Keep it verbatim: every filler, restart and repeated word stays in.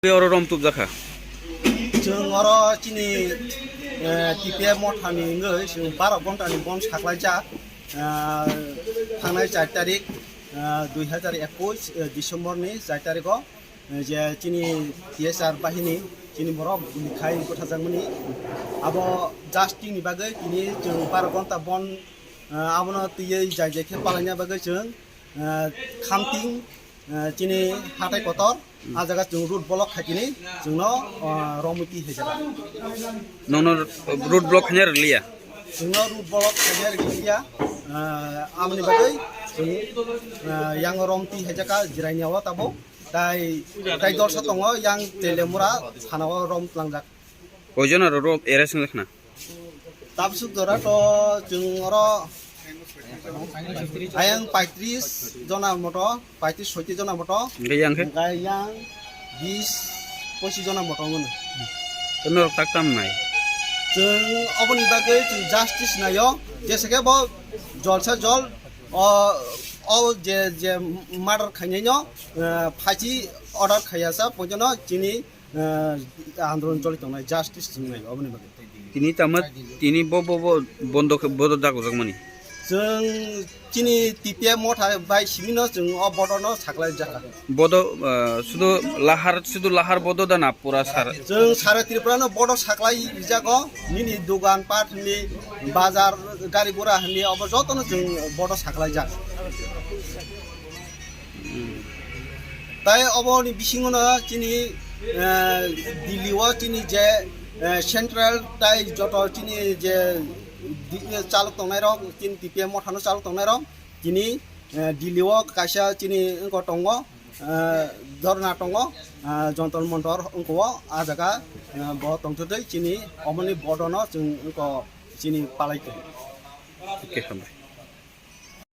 Oro rom tubjakha. Chwng oro chini, eh, T P F mothani wngwi chwng baro ghontani bon saklaijak, eh, thangnai char tarik, eh, dui hazar ekush, eh, December ni char tarik o, eh, je chini T S R bahini chini borok guli khai butharjakmani abo just ni bagwi tini chwng baro ghonta bon, eh, abono twiwi jai jai khe palaina bagwi chwng, eh, Khamting, eh, chini hatai kotor, ah jaga chwng road block khaitini chwngno, ah, romwi twi hai jaga. Nono road block khaina rwliya? Chwngno road block khaina rwliya, ah, amoni bagwi chwng, ah, yang rom twi hai jaga jiraini o tabuk, tai, tai dorsa tongo yang Telemura thanao rom tlangjak. Koijon aro rom arrest wngkha na? Tabsuk jora to chwng oro ayang paitris jona moto, paitris soitris jona moto. Hingke yang khe? Hingke yang bis pochis jona moto wngkha. Norok tak tam nai? Chwng oboni bagwi chwng justice naio, jesa khe bo jolsa jol o, o je, je murder khainai no, eh, phachi order khaiya sa pojono chini, eh, andolon choli tongnai, justice tongnai oboni bagwi. Tini tamo, tini bo, bo, bo bondo khe, bodo dagojak mani. Chwng chini T P F motha bai simi no chwng o bodo no saklai jakha. Bodo, eh, sudu lahar, sudu lahar bodo da na pura sar? Chwng sara Tripura no bodo saklai jago, nini dogan pat ni bazar gari gura ni obo joto no chwng bodo saklai jak. Tai oboni bisingo no chini, eh, Delhi o chini je, eh, central tai joto chini je di-, eh, chalok tongnai rok, chini T P F motha no chalok tongnai rok, chini, eh, Delhi o kaisa chini wngko tongo, eh, dhorna tongo, eh, Jontor Montor wngko o, ah jaga, eh, bo tongthotwi chini oboni bodo no chwng wngko chini palai tongo. Oke, hambai.